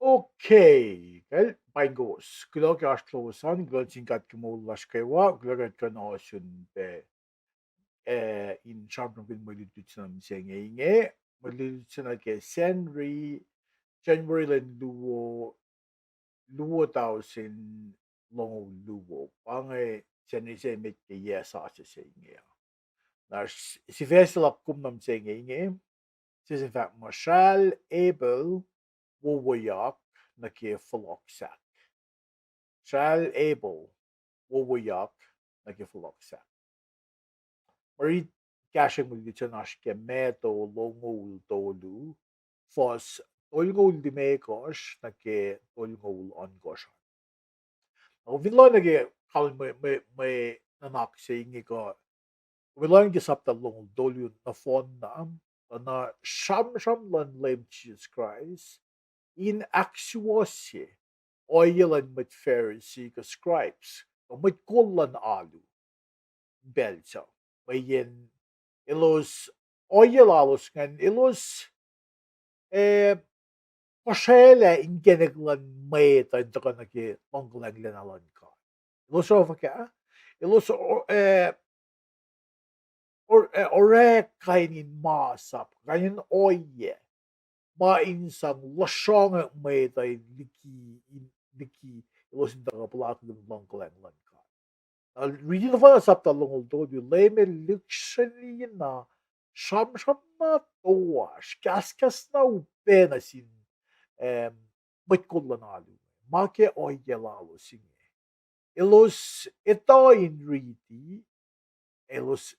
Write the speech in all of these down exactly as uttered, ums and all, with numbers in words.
Okay, kal pain kowos. Kuloh ke oasr lowos an, kuloh sin God ke moul lasr kwewa, kuloh ke kuht kuh in ohsun pac, eh, in sramsramkihn mwe lutlut se nuh mihsenge inge, mwe lutlut se nuh ke Sacnri, January lwen luo, luo tausin longoul luo. Pa inge Sacnri se met ke yac sasuc se inge. Na s-, sifac se luhk kom nuh mihsenge inge, sie sin fahk muh Sral Abel wowoyak nuh ke fohlohk sahk. Sral Abel wowoyak nuh ke fohlohk sahk. Mwe rit kahsruh mwe lutlut se inge oasr ke Matthew longoul tolu, fuhs tolngoul limekohsr nuh ke tolngoul ohnkohsr an. Na kom fin lohng nuh ke kalmac mwe, mwe, mwe nuhnak se inge kuh, kom fin lohng ke sapta longoul tolu nohfohn na, na sramsram luhn Leum Jisus Kraist in ahksuwohsye ohiyac luhn mwet Pharisee kuh scribes, kuh mwet kol luhn alu pacl sac. Mweyen elos, ohiyac lalos ingacn elos, eh, kosraclah inkacnek luhn mwet uh in tuhkuh nuh ke luhngkuhlwacnglacna luhn God. Elos oruh fuhkah? Elos o-, eh, or-, eh, orek kain in masap, kain in ohiyac ma in sang lusrohngwack mwet uh in liki, in liki elos in tuhkuh puhlakihn luhngkuhlwacng luhn God. Na riti nohfohn na sapta longoul tolu, Leum el lihksreni na sramsram na toasr, kahskahs na upac nuh sin, em, mwet kol luhn alu, ma ke ohiyac lalos inge. Elos etuh in riti, elos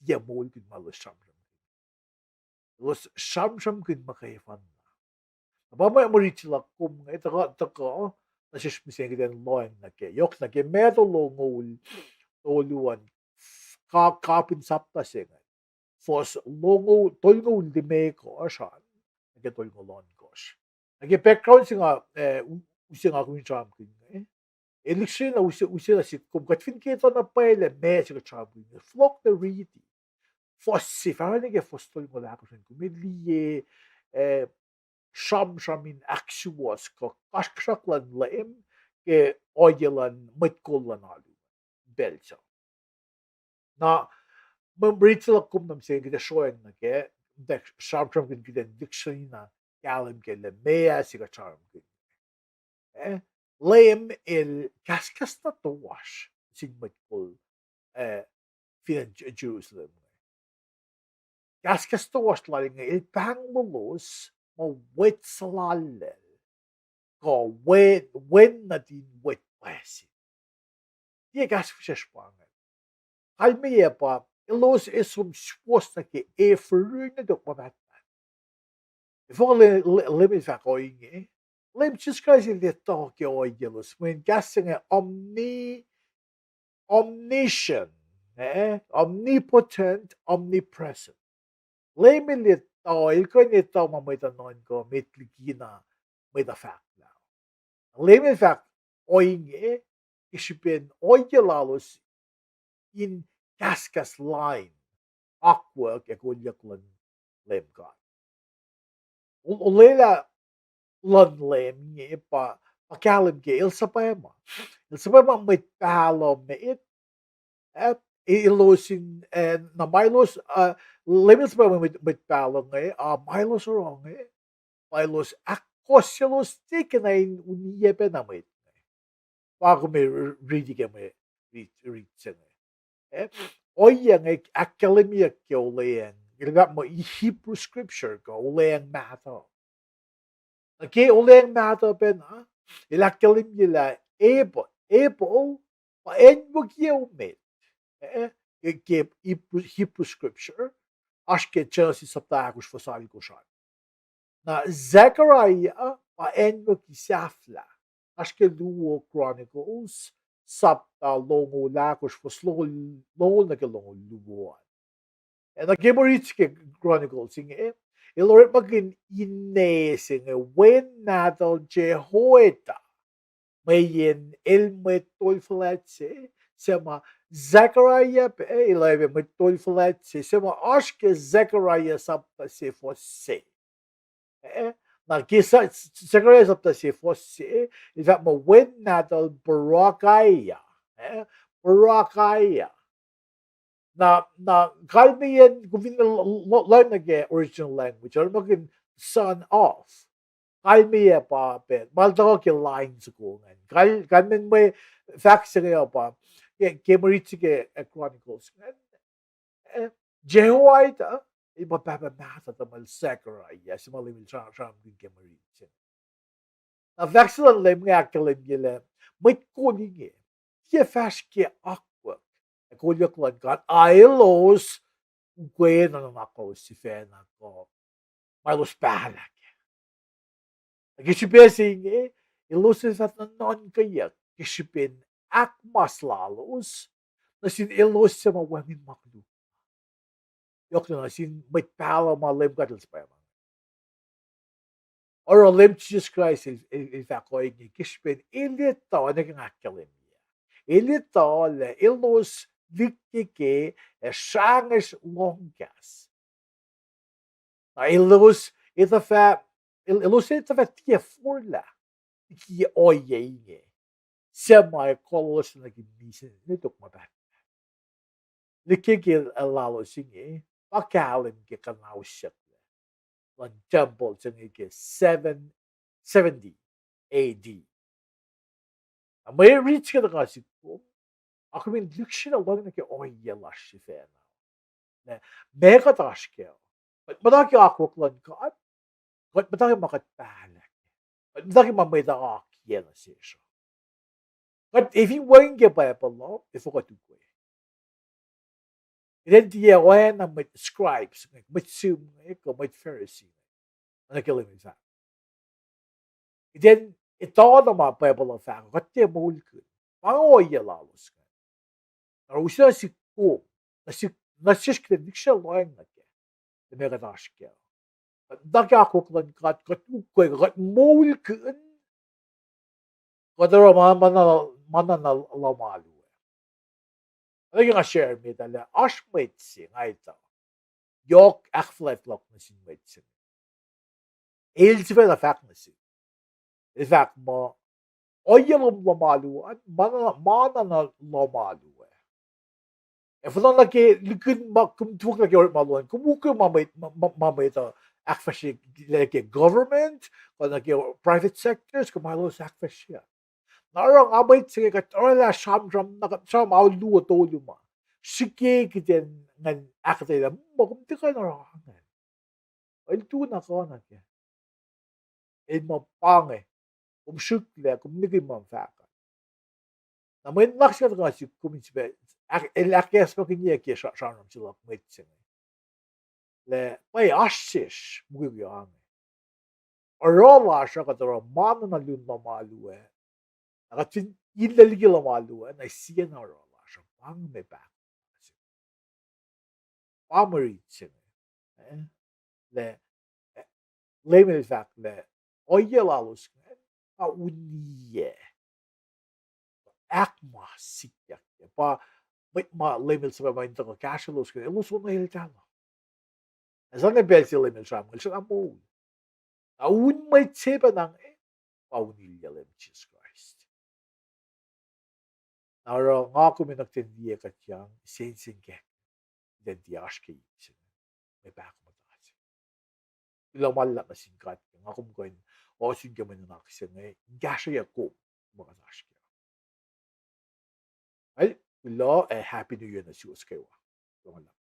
tiac moulkihn ma elos sramsramkihn. Elos sramsramkihn muhkwena. Na pa mwe, mwe rit se luhk kom inge tuhkuh, tuhkuh nuh sesr mihsenge kuht in lohacng nuh ke, yohk nuh ke Matthew longoul tolu an, ka-, kapihn sapta se inge, fuhs longoul, tolngoul limekohsr an nuh ke tolngoul ohnkohsr. Na ke background se nga, eh, u-, use nga kom in sramsramkihn inge, el lihksreni na use, use nuh sihk kom, kuht fin ke etuh na pwacye lah meac se kuht sramsramkihn inge, fohlohk na riti fuhs se, fahsruh nuh ke fuhs tolngoul ahkosr an, kom liye, eh, sramsram in ahksuwohs kuh kasrkuhsrak luhn Leum ke ohiyac luhn mwet kol luhn alu pacl sac. Na, mwe, mwe rit se luhk kom nuh mihsenge kuht ac sroacng nuh ke, muhta sramsramkihn kuht in lihksreni na kahlwem ke lah meac se kuht sramsramkihn. Eh, Leum el kahskahs na toasr sin mwet kol, eh, fin acn J-, Jerusalem inge. Kahskahs toasr lal inge el pahngonlos muh mwet suhlallacl, kuh wen, wen nuhtin mwet pwacsin. Tiac kahs fihsrwacsr pa inge. Kalmeyac pa, elos ac som suwohs nuh ke e fihrihr nuh tok ma pahtpaht. Efuh Leum, Leum, Leum el fahk ohinge? Leum Jisus Kraist el etuh ke ohiyaclos, mweyen kahs se inge omni-, omniscient, eh? Omnipotent, omnipresent. Leum el etuh, el kuh in etuh ma mwet uh nuhnkuh, met likina mwet uh fahklah. Leum el fahk ohinge ke srihpen ohiyac lalos in kahskahs lain akwuck ac kolyuck luhn Leum God. O-, olwelah luhn Leum inge pa, pa kahlwem ke el suhpwacma. El suhpwacma mwet pahluh met, eh, elos in, eh, na ma elos, uh, Leum el suhpwacma mwet, mwet pahluh inge, uh, ma elos oruh inge, ma elos ahkkohsyelos tiac kena in uniyac pacna mwet inge. Pa kom riti ke mwe rit, rit se inge. Eh, ohiyac inge ahkkahlwemyeyuck ke olweacng, el fahk muh Hebrew scripture kuh olweacng mahtuh. Na ke olweacng mahtuh pacna, el ahkkahlwemye lah Abel, Abel pa acnwucki emet. Eh, ke Hebrew, Hebrew scripture, oasr ke Genesis sapta ahkosr fuhs alkosr an. Na Zechariah pa acnwucki sahflah, oasr ke luo Chronicles sapta longoul ahkosr fuhs longoul, longoul nuh ke longoul luo an. Eh, na ke mwe rit ke Chronicles inge, el orekmakihn ine se inge wen nahtuhl Jehoiada, mweyen el mwet tol fuhlwact se, suc ma Zechariah pac, eh, el oacyacpac mwet tol fuhlwact se, suc ma oasr ke Zechariah sapta se fuhs se. Eh, Na ke Zechariah sapta se fuhs se, el fahk muh wen nahtuhl Berechiah, eh, Berechiah. Na, na kalmeyacn, kom fin lohng nuh ke original language, orekmakihn son of. Kalmeyac pa pacl ma el tuhkuh ke line soko ingacn. Kal, kalmen mwe fahk se inge uh pa, ke, ke mwe rit se ke Chronicles ingacn, Jehoiada el pa pahpah mahtuh tuhmwacl Zechariah, se ma Leum el sramsramkihn ke mwe rit se. Na fahk se luhn Leum inge ahkkahlwemye lah mwet kol inge tiac fahsr ke akwuck ac kolyuck luhn God, a elos ukwe nuhnak lalos sifacna kuh ma elos pahlahk. Na ke srihpac se inge, elos ac fah nuhnuhnkweyuck ke srihpen ahkmas lalos nuh sin elos suc ma wacngihn ma koluk, yohk na nuh sin mwet pahluh ma Leum God El suhpwacma. Oruh Leum Jisus Kraist el, el, el fahk ohinge ke srihpen el etuh, nuh ke nga ahkkahlwemye, el etuh lah elos likeke ac srangesr lohng kahs. Na elos etuh fah, el, elos etuh fah tiac forlah liki ohiyac inge suc ma ac kolos nuh ke misin ne tok ma pahtpaht. Likeke lalos inge pa kahlwem ke kuhnausyucklac luhn tempuhl se inge ke seven seventy A D. Na mwe rit se inge tuhkuh sihk kom, ac kom in lihksreni lohng nuh ke ohiyac lasr sifacna lah meac kuht oasr kac. Kuht muhta ke akwuck luhn God, kuht muhta ke ma kuht pahlahk, kuht muhta ke ma mwet uh akiyac nuh sesr uh. Kuht, e fin wacngihn ke Bible uh, efuh kuht ukwe? Kuht in tiac oacna mwet scribes inge, mwet sihm inge, kuh mwet Pharisee inge, nuh ke Leum El fahk. Kuht in etuh na ma Bible uh fahk, kuht tiac moulkihn. Pa inge ohiyac lalos inge. Na use nuh sihk kom, nuh sihk, nuh sesr kuht in lihksreni lohacng nuh kac, lah meac kuht oasr kac. Kuht muhta ke akwuck luhn God, kuht ukwe, kuht moulkihn, kuht oruh ma, ma na, ma na na lohm alu ah. Oacna ke nga share met ah lah oasr mwet se nga etuh, yohk ahkfuhlwact luhk nuh sin mwet se inge. El sifacna fahk nuh sihk, el fahk muh, ohiyac lom lohm alu an, ma na, ma na na lohm alu ah. Ac fin nuh ke likihn ma kom tufok nuh ke orekma luo an, kom ukwe ma mwet, ma, ma, ma mwet uh ahkfahsrye, lah ke government, kuh nuh ke private sectors, kuh ma elos ahkfahsrye. Na oruh nga mwet se inge kuht orwaclah sramsram na kuht sramsram ao luo tolu ma srihke kuht in ngan ahkuhtweyac lah ma kom tiac kuh in oruh ingacn. El tu na kuh na kac. El muh pa inge, kom srihklac, kom nikihn ma fahk uh. Na mwe nuhnak se inge tuhkuh sihk kom in sifilpac, el ahkacsmakihnye ke sra-, sramsram se luhk mwet se inge, lah pwacye oasr sesr mukwikwi ange. Oruh lasr uh kuht oruh ma na na lun lohm alu ah. Na kuht fin inlah liki lohm alu ah, na sie na oruh lasr uh pa inge me pahk. Pa mwe rit se inge, eh, lah, eh, Leum El fahk lah ohiyac lalos ingacn pa uniyac, ahkmas sikyak, pa mwet ma Leum El suhpwacma in tuhkuh kahsrwelos ke, elos on eltahl. Ac sang pacl se Leum El sramsram, El sramsram moul. Na un mwet se pacna inge pa un ilyac Leum Jisus Kraist. Na oruh nga kom in kuht in liye kuht yang sensenkack, kuht in tiac oasr ke ip se inge, mwe pahkomuhta se. Kuloh ma luhlahp nuh sin God ke nga kom kuh in ohsun ke mwe nuhnak se inge in kahsrweyuc kom ma kuht oasr kac. Ac kuloh ac Happy New Year nuh suwos kwewa. Kuloh ma luhlahp.